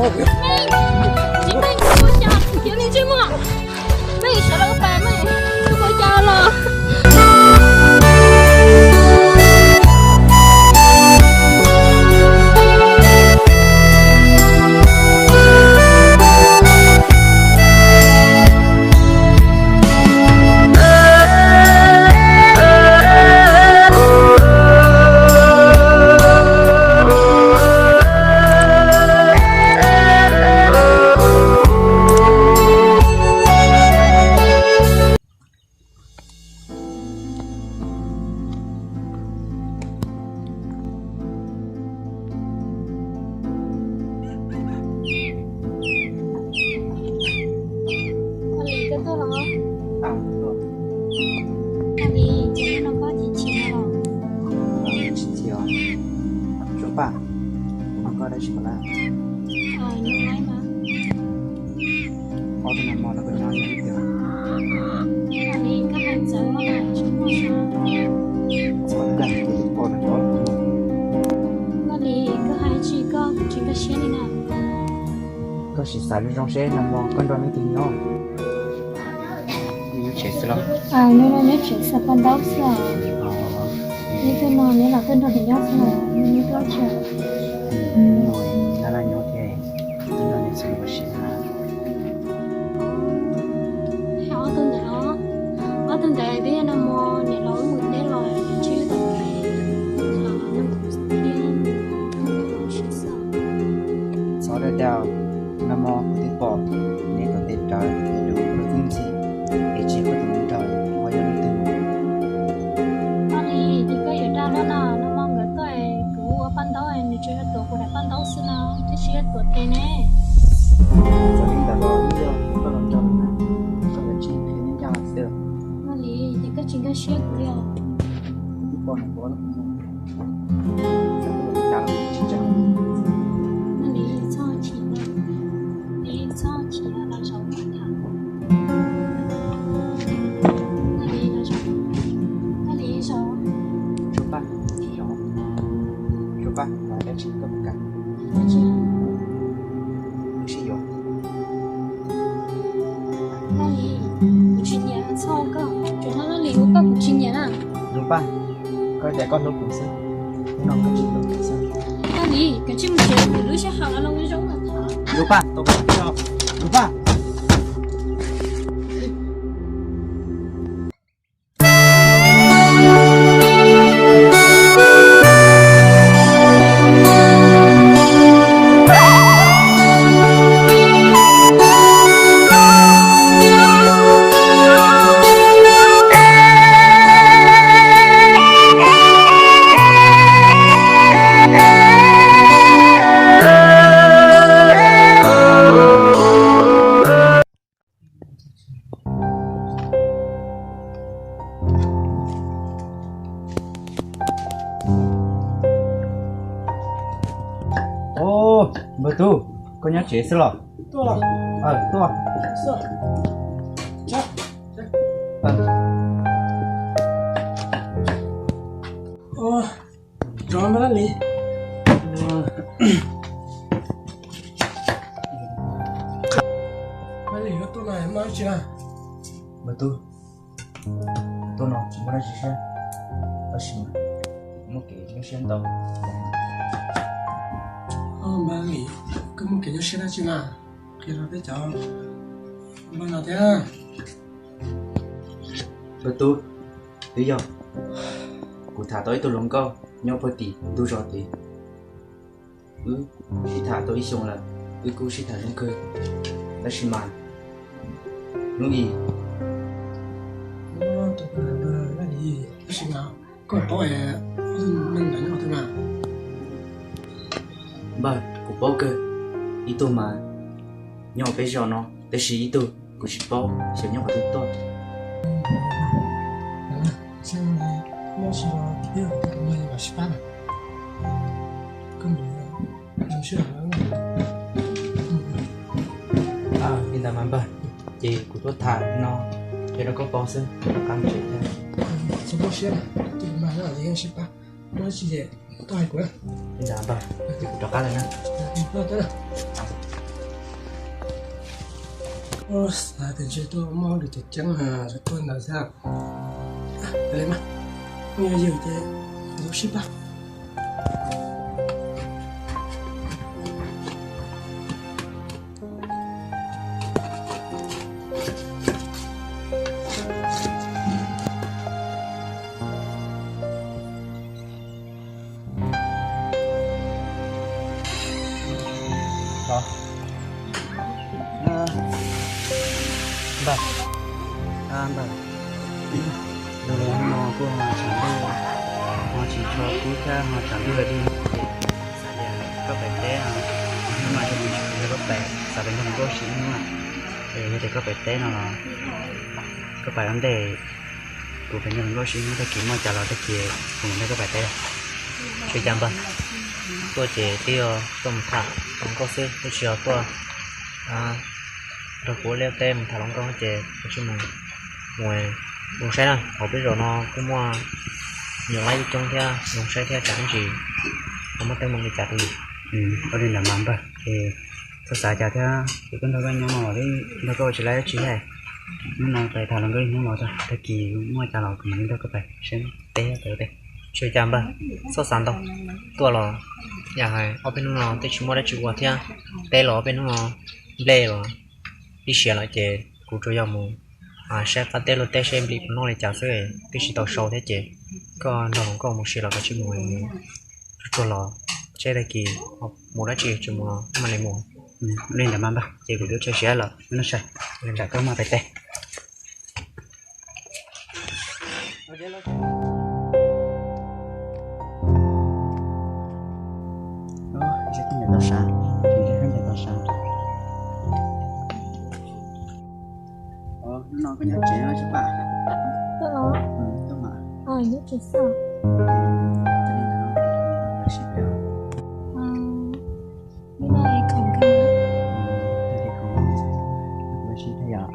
Tsis meej, tsis meej, tsis ua cas, khiav li ntsej muag. Meej sawv los ua pas, meej tsis ua cas los. Ua li koj tuaj los? Ua li ces hnub no koj chim chim no los? Tsis chim os. Suav Paj, kuv nug koj dab tsi lawm? Nyuj laib mas. Ob tug nag hmo no koj nyob yog leej twg? Ua li koj hais ntxawv mas tsis muaj. Txhob dag kuv tus poj niam os. Ua li koj hais tsis koj tsis nkag siab li na. Koj sim xav zoo zoo seb nag hmo koj nrog leej twg nyob. Nyob tsev xwb los? Nyob tsev xav paj ntaub xwb os. Neb tuaj no neb los tuaj nrog nws nyob xwb los neb tuaj tsis? Neb los nyob thiab, neb nyob neb txhob ua siab. Ob tug ntawd los, ob tug ntawd twb yog nag hmo niam laus wb mus teb los nws tsis yog tom tes, los nws thiab nws siab xav. Txhob dag dag, nag hmo kuv twb pom neb tom tes rawv es lus lub txwj ntxim, es tsis yog koj tus nraug, ho yog leej twg? Ua li ces koj yuav dag luaj na, nag hmo nkawd tuaj kuv ua paj ntaub nws tsuas yog tuav kuv daim paj ntaub xwb no, twb tsis yog tuav tes ne. Txawm li ntawd los yeej yog koj los nrog na, koj yuav tsis qhia neb ncaj xwb. Ua li ces koj tsis nkag siab kuv li os. Kuv twb pom nws ua lub Ua li txhob chim, txhob chim los zaum mus tham. Ua li los zaum, ua li zaum. Suav Paj, zaum. Suav Paj, los dab tsi koj mus kam? Dab tsi? Wb sib yuav. Laj Lis, kuv tsis nyiam txhob koj, tsuas no Laj Lis hu koj kuv tsis nyiam na. Suav Paj, koj tias koj hlub kuv xwb, hnub no koj tsis hlub kuv xwb. Laj Lis, koj tsis mus tsev, kuv lub sij hawm los zoo los tham. Suav Paj, tau koj tso, Suav Paj. Os, npawg tub, koj nyob tsev xwb los? Tuaj. Tuaj. Npawg tub, tuaj no tsis muaj dab tsi siab, tab sis mas muaj kev nyuaj siab ntau. Npawg Lis, koj muaj kev nyuaj siab dab tsi na? Qhia rau peb cov npawg no thiab. Npawg tub, twb yog kuv tham tau ib tug hluas nkauj nyob puag tim ntug zos tid. Wb sib tham tau ib xyoos lawm, wb kuj sib tham zoo kawg, tab sis mas hnub i Tab sis mas koj paub es neeg ntawm nyob qhov twg mas? Npawg, kuv paub kawg, ib tug mas nyob peb zos no, tab sis ib tug kuv tsis paub xyov nyob qhov twg tuaj. Li ntawd mas npawg, ces kuv tuaj tham no, yog rau koj paub xwb, rov qab mus tsev thiab. Li ntawd npawg, ces kuv rov qab lawm na. Xav tias ntshe tuaj muaj hauj lwm ceev ceev, tuaj ntawd xwb. Li mas, yog yus ces kuv sib pab. Npawg, npawg, hnub no kuj ho tshav ntuj, ho tsis tshua kub thiab ho tshav ntuj li, ces xav tias koj pais teb, hnub no yog mus nrog koj pais, xav pais nrog hluas nkauj ua si ib hnub. Yog tias koj pais teb no los koj pais ua ntej, kuv pais nrog hluas nkauj ua si ib hnub, tag kis muaj cas los tag kis kuv mam nrog koj pais teb. Tsis ua cas npawg, tuaj ces twb yog tuaj mus tham hluas nkauj xwb, twb tsis yog tuaj nrog kuv ua liaj teb mus tham hluas nkauj ces kuv tsis mus. Mus, mus saib na, hauv peb zos no kuj muaj nyuam laib coob thiab, mus saib thiab tsam ib ntsis ho muaj teeb meem li cas rau yus. Ua li ntawd mas npawg, es txhob xav cas thiab, kuv twb nrog koj nyob no los twb nrog koj ua tsis laib dab tsi thiab. Hnub no pais tham hluas nkauj ib hnub los tag kis muaj cas los kuv mam li nrog koj pais saib teb pais ua teb. Tsis ua cas npawg, txhob xav ntau, tuaj los yam hais ob peb hnub no twb tsis muaj dab tsi ua thiab, teb los ob peb hnub no nplej los ib siav lawm ces kuv tsuas yog mus saib qab teb luag teb seb nplej puas noj li cas xwb, twb tsis tau sau thiab ces koj nrog hluas nkauj mus si los kav tsij mus tsuag tsuag los, seb tag kis mus dab tsi tsis mus los mam li mus. Li ntawd mas npawg, ces kuv twb tshai siab lawm, ntsam koj mam pais teb. Hnub no koj nyob tsev no tsis pab? Tuaj los? Tuaj mas. Nyob tsev xwb. Hnub no es khoom kawg. Hnub no es khoom, ua si thiab yom.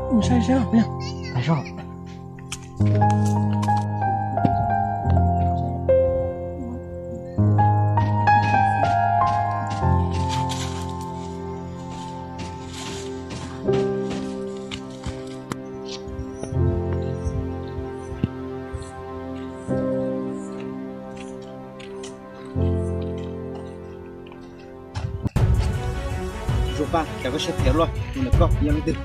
Saib saib, peb saib. Zuag Paj, cas koj siab phem luaj, tus ntawm koj yog leej twg?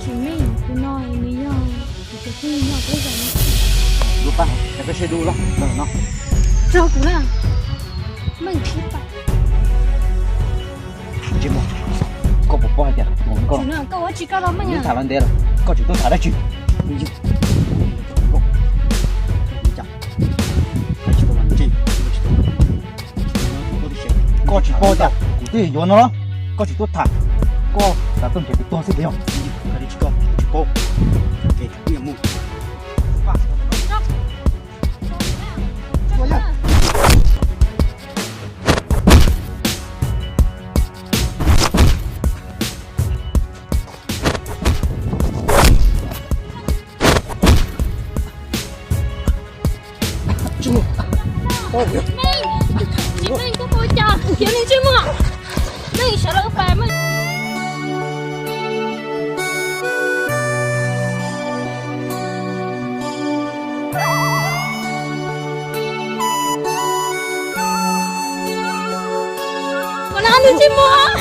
Tsis meej, tus no nws yog kuv tus phooj ywg nyob peb zos no. Zuag Paj, cas koj siab dub luaj no? Tso kuv na, meej sib pab. Ntsej muag, koj puas paub hais tias tus koj, koj ua tsis koj los meej, tham los ntev lawm, koj tseem tuaj tham dab tsi? Koj tsis paub tias kuv twb yuav no los? Koj tseem tuaj tham, koj xav tuaj nrhiav kuv tuag xwb puas yog? Tsis meej, koj puas cas khiav li ntsej muag? Meej sawv los pais meej. Ua no ntsej muag.